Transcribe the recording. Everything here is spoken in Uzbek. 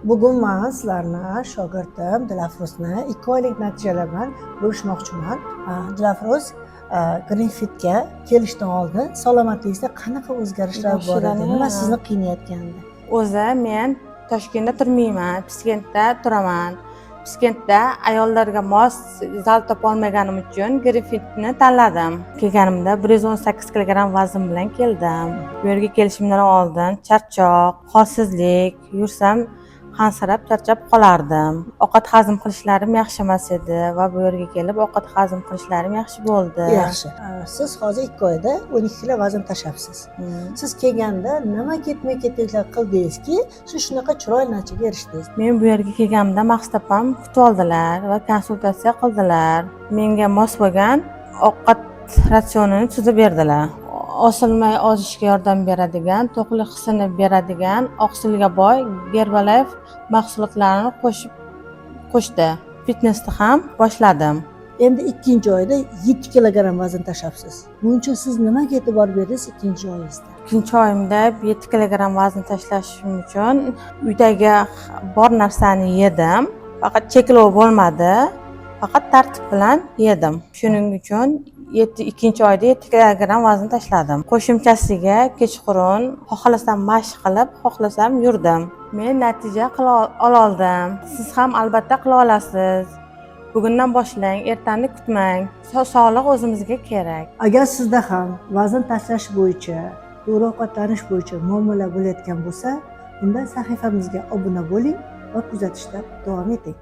Bugun man sizlarni shogirdim Dilafruzni 2 oylik natijalar bilan bo'lishmoqchiman. Dilafruz, Greenfitga kelishdan oldin salomatligingizda qanaqa o'zgarishlar bor edi? Boshidan. Nima sizni qiynayotgandi? O'zi men Toshkentda turmayman, Piskentda turaman. Piskentda ayollarga mos zal topolmaganim uchun Greenfitni tanladim. Kelganimda 118 kilogramm vazn bilan keldim. Bu yerga kelishimdan oldin charchoq, holsizlik, yursam hansirab, charchab qolardim. Ovqat hazm qilishlarim yaxshi emas edi va bu yerga kelib ovqat hazm qilishlarim yaxshi bo'ldi. Yaxshi. Siz hozir 2 oyda 12 kilo vazn tashlabsiz. Siz kelganda nima ketma ketliklar qildingizki, siz shunaqa chiroyli natijaga erishdingiz? Men bu yerga kelganimda Maqsud opam kutib oldilar va konsultatsiya qildilar. Menga mos bo'lgan ovqat ratsionini tuzib berdilar. Osilmay ozishga yordam beradigan, to'qlik hissini beradigan, oqsilga boy Herbalife mahsulotlarini qo'shib qo'shdi. Fitnessni ham boshladim. Endi ikkinchi oyda 7 kilogramm vazn tashlabsiz. Buning uchun siz nimaga e'tibor berdingiz ikkinchi oyingizda? Ikkinchi oyimda 7 kilogramm vazn tashlashim uchun uydagi bor narsani yedim. Faqat cheklov bo'lmadi. Faqat tartib bilan yedim. Shuning uchun ikkinchi oyda 7 kilogramm vazn tashladim. Qo'shimchasiga kechqurun xohlasam mashq qilib, xohlasam yurdim. Men natija qila ololdim. Siz ham albatta qila olasiz. Bugundan boshlang, ertani kutmang. Sog'liq o'zimizga kerak. Agar sizda ham vazn tashlash bo'yicha, to'g'ri ovqatlanish bo'yicha muammolar bo'layotgan bo'lsa, unda sahifamizga obuna bo'ling va kuzatishda davom eting.